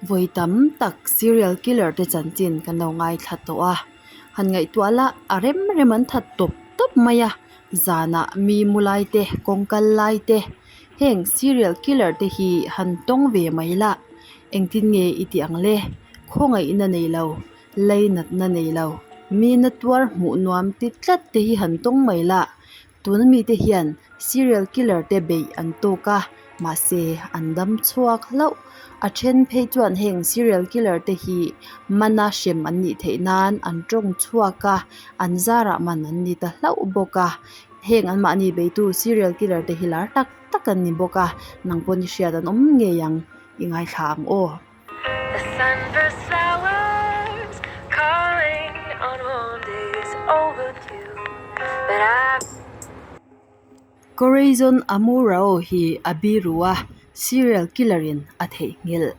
Vawi tam tak serial killer te chanchin kan lo ngaithla tawh a, han ngaihtuah lah a rem rem an that tawp tawp mai a, zanah mi mu lai te kawng kal lai te heng serial killer te hi han tawng ve mai lah engtin nge i tih ang le khawngaihna nei lo. Leinatna nei lo. Mi na tuar hmuh nuam ti tlat te hi han tawng mai la, tuna mite hian serial killer te beih an tawk a, mahse an dam chhuak hlauh. A then phei chuan heng serial killer te hi mana hrem an nih theih nan an tawng chhuak a, an zarah man an ni ta hlauh bawk a. Heng anmahni beitu serial killer te hi lar tak tak an ni bawk a, nang pawn i hriat an awm ngei ang i ngaithla ang aw. The sunburst flowers calling on warm days overdue But I Corazon Amurao hi a biru a, serial killer in a theihnghilh.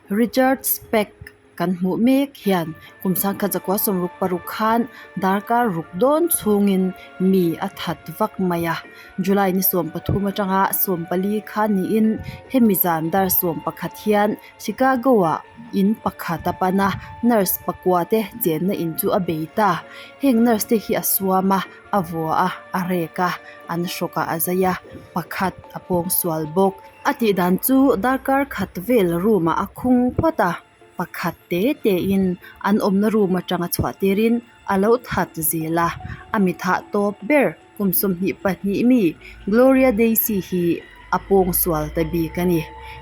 Richard Speck kan hmuh mek hian kum sangkhat zakua sawmruk paruk khan darkar ruk dawn chhungin mi a that vak mai a. July ni 13 atanga 14 kha niin hemi zan dar 11 hian Chicago-ah in pakhat a pan a, nurse pakua te chenna in chu a bei ta. Heng nurse te hi a suam a, a vua a, a rek a, an hrawkah a zai a, pakhat a pawng sual bawk. A tih dan chu darkar khat vel room ah a khung phawt a, pakhat te te in an awmna room atanga chhuah tirin a lo that zel a, a mithah tawp ber. Kum 22 mi Gloria Daisy hi a pawng sual ta bik a ni.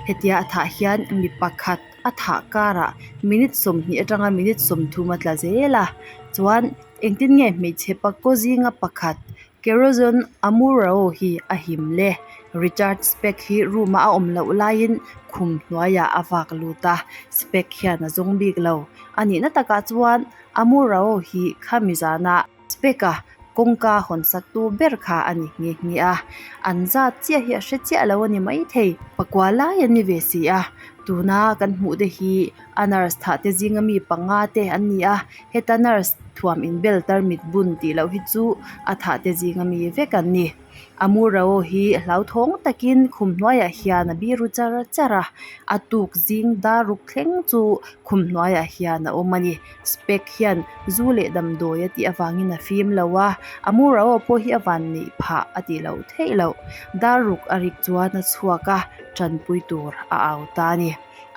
Hetia a thah hian mi pakhat a thah karah minute 20 atanga minute 30 a tla zel a. Chuan engtin nge hmeichhe pakkaw zinga pakhat Corazon Amurao hi a him le? Richard Speck hi room-a a awm loh laiin khum hnuaiah a vak lut a, Speck hian a zawng bik lo. A nihna takah chuan Amurao hi khami zana Speck-a kawngka hawn sak tu ber kha a ni nghe nghe a, an zat chiah hi a hre chiah lo a ni maithei. Pakua lai an ni ve si a, tuna kan hmuh te hi a nurse thah te zinga mi panga te an ni a, heta nurse thuam inbel tarmit bun tih loh hi chu a thah te zinga mi vek an ni. Amurao hi hlauthawng takin khum hnuaiah hian a biru char char a, a tuk zing dar ruk thleng chu khum hnuaiah hian a awm a ni. Spec hian zu leh damdawi a tih avangin a fim lo a, Amurao pawh hi a van neih phah a tih loh theih loh. Dar ruk a rik chuan a chhuak a, tanpui tur a au ta a ni.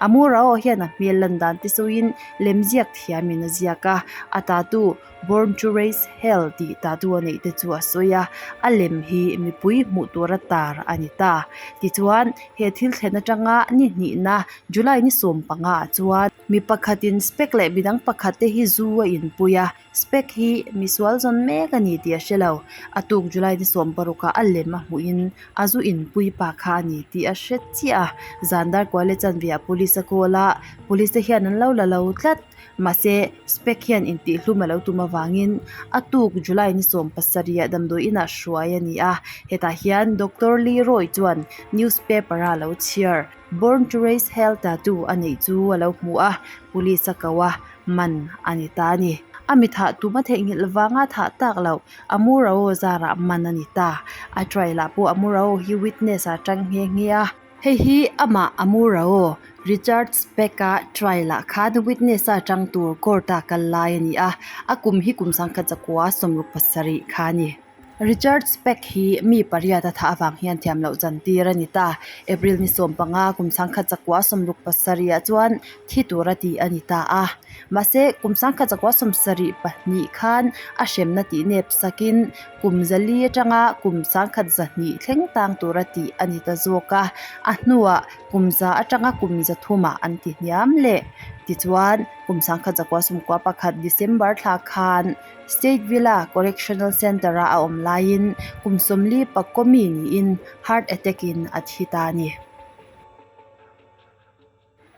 Amurao hian a hmel lan dan te sawiin lemziak thiamin a ziak a, a tatu Born to Raise Hell tih tattoo a neih te chu a sawi a, a lem hi mipui hmuh tura tar a ni ta. Tichuan, he thil thlen atanga ni hnihna July ni 15 ah chuan mi pakhatin spec leh midang pakhat te hi zu a inpui a, spec hi misual zawn mek a ni tih a hre lo. A tuk July ni 16 ah a lem a hmuhin a zu inpui pa kha a ni tih a hre chiah a, zan dar kual leh chanve ah police a call a, police te hian an lo la lo tlat. Mahse, Speck hian intihhlum a lo tum avangin a tuk July ni 17 ah damdawi inah hruai a ni a. Hetah hian Doctor Leroy chuan newspaper a lo chhiar, Born to Raise Hell tattoo a neih chu a lo hmu a, police a ko a, man a ni ta a ni. A mi thah tum a theihnghilh vanga thah tak loh Amurao zarah man a ni ta. A trial ah pawh Amurao hi witness ah tang nghe nghe a. Hei hi amah Amurao, Richard Speck-a trial-ah khan witness-a tang tur court-a kal lai a ni a, a kum hi kum 1967 kha a ni. Richard Speck hi mi pariat a thah avang hian thiam loh chantir a ni ta. April ni 15 kum 1967 ah chuan thi tura tih a ni ta a. Mahse, kum 1972 khan a hremna tih nep sakin kum zali atanga kum 1200 thleng tang tura tih a ni ta zawk a, a hnuah kum za atanga kum zathumah an ti hniam leh. Tichuan, kum 1991 December thla khan State Villa Correctional Centre-a a awm laiin kum 40 pakkaw mi niin heart attack-in a thi ta a ni.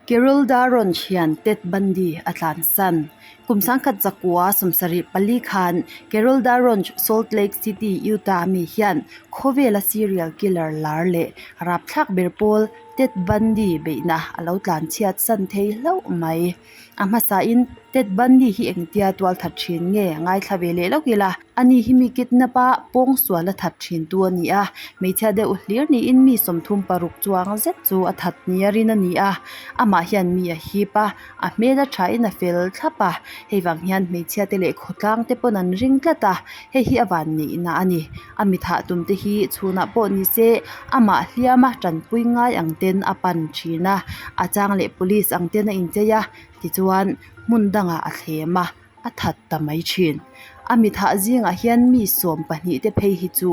Carol Darron hian Ted Bundy a tlansan. Kum 1974 khan Carol Darron Salt Lake City, Utah mi hian khawvela serial killer lar leh rapthlak ber pawl Ted Bundy beihna a lo tlanchhiat san thei hlauh mai. A hmasain Ted Bundy hi engtia tual that thin nge ngaithla ve leh lawk ila, ani hi mi kidnap a pawngsual a that thin tu a ni a, hmeichhia deuh hlir niin mi 36 chuang zet chu a that nia rin a ni a, amah hian mi a hip a, a hmel a thain a fel thlap a, hei vang hian hmeichhia te leh khawtlang te pawn an ring tlat a, hei hi a van neihna a ni, a mi thah tum te hi chhunah pawh ni se amah hliama tanpui ngai ang ten a pan thin a, a chang leh police ang ten a inchei a tichuan hmun dangah a thlem a a that ta mai thin. A mi thah zingah hian mi 12 te phei hi chu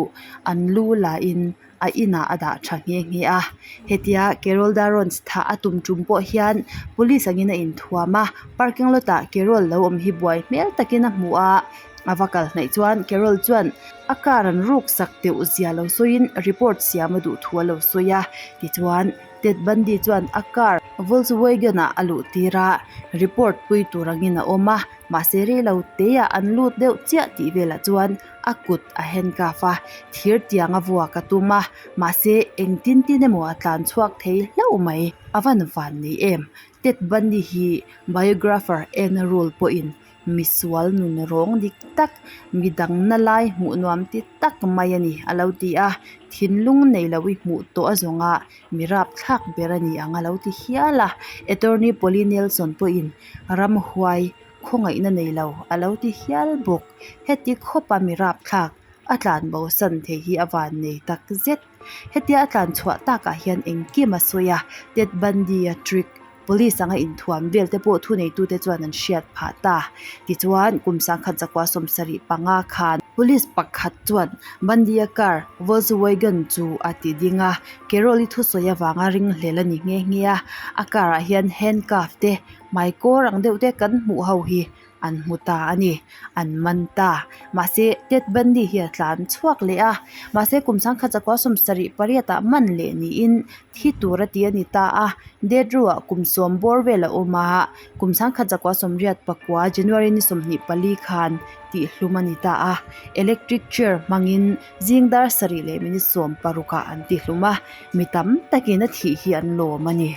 an lu lahin a inah a dah tha nghe nghe a, hetia Carol Darons thah a tum tum pawh hian police angin a inthuam a, parking lot ah Carol lo awm hi buai hmel takin a hmu a, a va kal hnaih chuan Carol chuan a car an ruk sak deuh zia lo sawiin report siam a duh thu a lo sawi a, tichuan Ted Bundy chuan a car Volkswagen ah a luh tir a, report pui tur angin a awm a, mahse rei lo te ah an lut deuh chiah tih velah chuan a kut a handcuff a, thir tiang a vuak a tum a, mahse engtin tin emaw a tlan chhuak thei hlauh mai, a van van nei em? Ted Bundy hi biographer Anna Rule pawhin misual nun rawng dik tak, mi dangna lai hmuh nuam ti tak mai a ni a lo ti a, thinlung nei lo i hmuh tawh a zawnga mi rapthlak ber a ni ang a lo ti hial a, attorney Polly Nelson pawhin ramhuai khawngaihna nei lo a lo ti hial bawk, heti khawpa mi rapthlak a tlanbo san thei hi a van nei tak zet. Hetia a tlan chhuah takah hian engkim a sawi a, Ted Bundy-a trick, police anga inthuam vel te pawh thuneitute chuan an hriat phah ta. Tichuan, kum 1975 khan police pakhat chuan Bundy-a car Volkswagen chu a ti ding a, Carol-i thusawi avanga ringhlel a ni nghe nghe a, a car-ah hian handcuff te, hmaikawr ang deuh te kan hmuh ho hi an hmu ta a ni, an man ta. Mahse, Ted Bundy hi a tlan chhuak leh a, mahse kum 1978 ah man leh niin thi tur a ti a ni ta a, Death Row ah kum 10 bawr vel a awm a, kum 1989 January ni 24 khan tihhlum a ni ta a, electric chair hmangin zing dar 7 leh minute 16 ah an tihlum a, mi tam takin a thih hi an lawm a ni.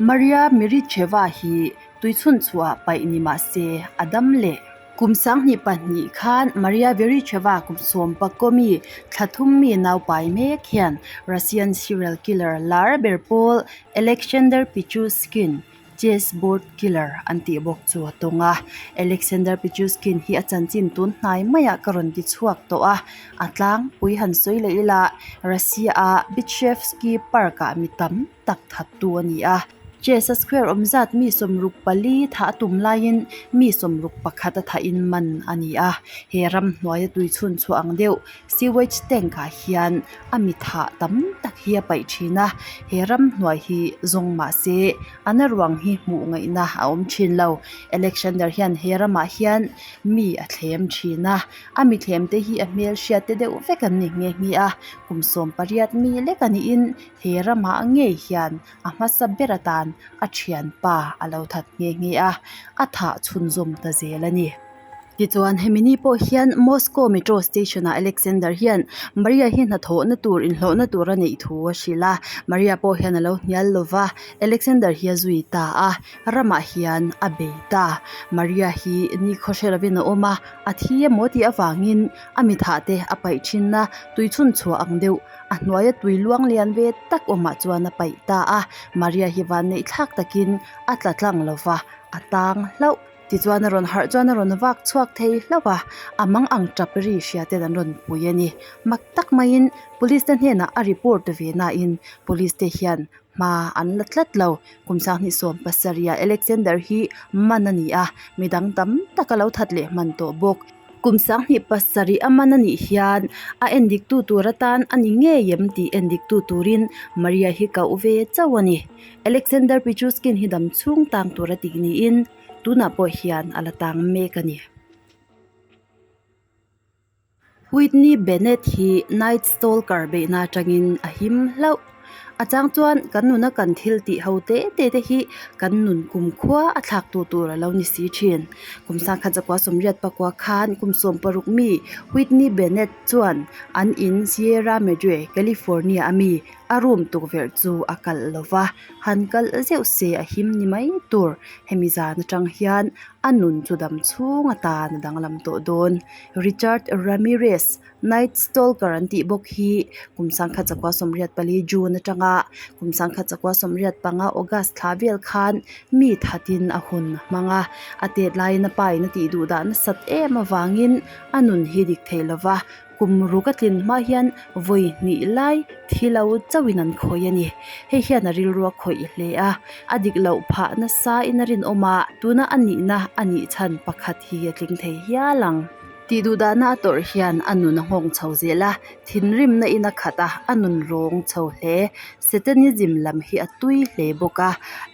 Maria Miricheva hi tuichhun chhuah paih ni mah se a dam leh. Kum 2002 khan Maria Vericheva kum 11 mi thla thum mi naupai mek hian Russian serial killer lar ber pawl Alexander Pichushkin Chess board killer an tih bawk chu a tawng a. Alexander Pichushkin hi a chanchin tun hnai maiah ka rawn ti chhuak tawh a, a tlangpui han sawi leh ila Russia-a Bitshevsky Park-ah mi tam tak thattu a ni a. Chess-a square awm zat mi 64 thah a tum laiin mi 61 a thahin man a ni a. He ramhnuaia tui chhun chhuah ang deuh sewage tank-ah hian a mi thah tam tak hi a paih thin a, he ramhnuai hi zawng mah se a na ruang hi hmuh ngaihna a awm thin lo. Alexander hian he ramah hian mi a thlem thin a, a mi thlem te hi a hmel hriat te deuh vek an ni nghe nghe a, kum 18 mi lek a niin he ramah ngei hian a hmasa ber atan a thianpa a lo that nghe nghe a, a thah chhunzawm ta zel a ni. Tichuan, hemi ni pawh hian Moscow Metro Station-ah Alexander hian Maria hi hnathawhna tur, inhlawhna tur a neih thu a hrilh a. Maria pawh hian a lo hnial lo va, Alexander hi a zui ta a, ramah hian a bei ta. Maria hi nikhaw hre lovin a awm a, a thi emaw tih avangin a mithah te a paih thin a, tui chhun chhuah ang deuh a hnuaia tui luang lian ve tak awmah chuan a paih ta a. Maria hi vanneih thlak takin a tla tlang lo va, a tang hlauh. Tichuan a rawn harh chuan a rawn vak chhuak thei hlauh a, a mang ang tap ri hria ten an rawn pui a ni. Mak tak maiin police te hnenah a report ve nain police te hian hma an la tlat lo. Kum 2017 ah Alexander hi man a ni a, midang tam tak a lo that leh hman tawh bawk. Kum 2007 a man a nih hian a endiktu tur atan a ni ngei em tih endiktu turin Maria hi koh ve chauh a ni. Alexander Pichushkin hi dam chhung tang tur a tih niin tunah pawh hian a la tang mek a ni. Whitney Bennett hi Night Stalker beihna atangin a him hlauh. A chang chuan kan nuna kan thil tih ho te te te hi kan nun kumkhua a thlak tu tur a lo ni si thin. Kum sangkhat zakua sawmriat pakua khan kum sawm paruk mi Whitney Bennett chuan an in Sierra Madre, California a mi a room tukverh chu a kalh lo va, han kalh zeuh se a him ni mai tur. Hemi zan atang hian a nun chu dam chhung atan a danglam tawh dawn. Richard Ramirez Night Stalker an tih bawk hi kum sangkhat zakua 84 June atanga kum sangkhat zakua 85 August thla vel khan mi thatin a hun a hmang a, a tet laiin a pa in a tih duh dah nasat em avangin a nun hi dik thei lova, kum ruk a tlin hma hian vawi hnih lai thi lo chauhin an khawih a ni. Hei hian a rilru a khawih hle a, a dik loh phah nasa in a rinawm a, tuna a nihna a nih chhan pakhat hi a tling thei hial ang. Tih duh dahna a tawrh hian a nun a nghawng chho zel a, thinrimna in a khat a, a nun rawng chho hle. Satanism lam hi a tui hle bawk a,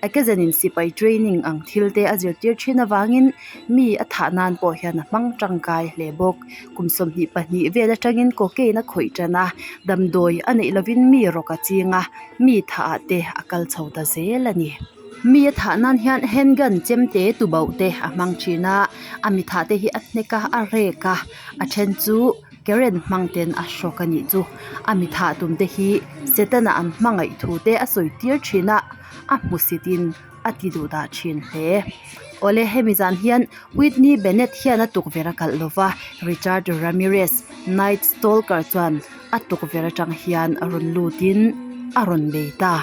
Akezanin sipai training ang thil te a zirtir thin avangin mi a thah nan pawh hian a hmang tangkai hle bawk. Kum 22 vel atangin cocaine a khawih tan a, damdawi a neih lovin mi rawk a ching a, mi thah ah te a kal chho ta zel a ni. Mi a thah nan hian handgun chemte tubauh te a hmang thin a, a mi thah te hi a hnek a, a rek a, a then chu current hmang ten a hrawk a nih chu. A mi thah tum te hi setana an hmangaih thu te a sawi tir thin a, a hmusit in a ti duh dah thin hle. Awle hemi zan hian Whitney Bennett hian a tukverh a kalh lova, Richard Ramirez, Night Stalker chuan a tukverh atang hian a rawn lut in a rawn bei ta.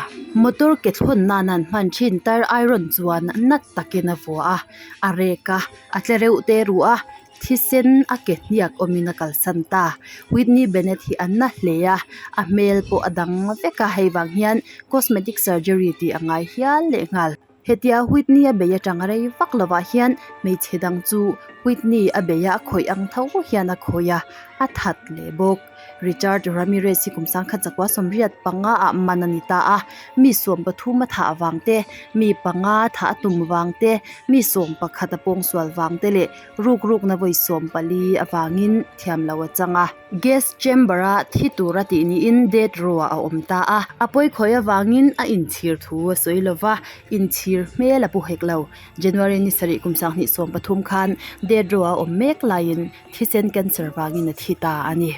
Motor ke thlawn nan an hman thin tar iron chuan nat takin a vuah a, a rek a, a tle reuh te ruh a, thisen a ke hniak awmin a kalsan ta. Whitney Bennett hi a na hle a, a hmel pawh a dang vek a, hei vang hian cosmetic surgery tih a ngai hial leh nghal. Hetia Whitney a bei atang rei vak lovah hian hmeichhe dang chu Whitney a bei a, a khawih ang tho hian a khawih a, a that leh bawk. Richard Ramirez hi kum sangkhat zakua 85 ah man a ni ta a, mi 13 a thah vang te, mi panga thah a tum vang te, mi 11 a pawngsual vang te leh rukrukna vawi 14 avangin thiam lo a chang a. Gas chamber a thi tur a tih niin death row ah a awm ta a, a pawi khawih avangin a inchhir thu a sawi lova, inchhir hmel a pu hek lo. January ni sarih kum 2013 khan death row a awm mek laiin thisen cancer vangin a thi ta a ni.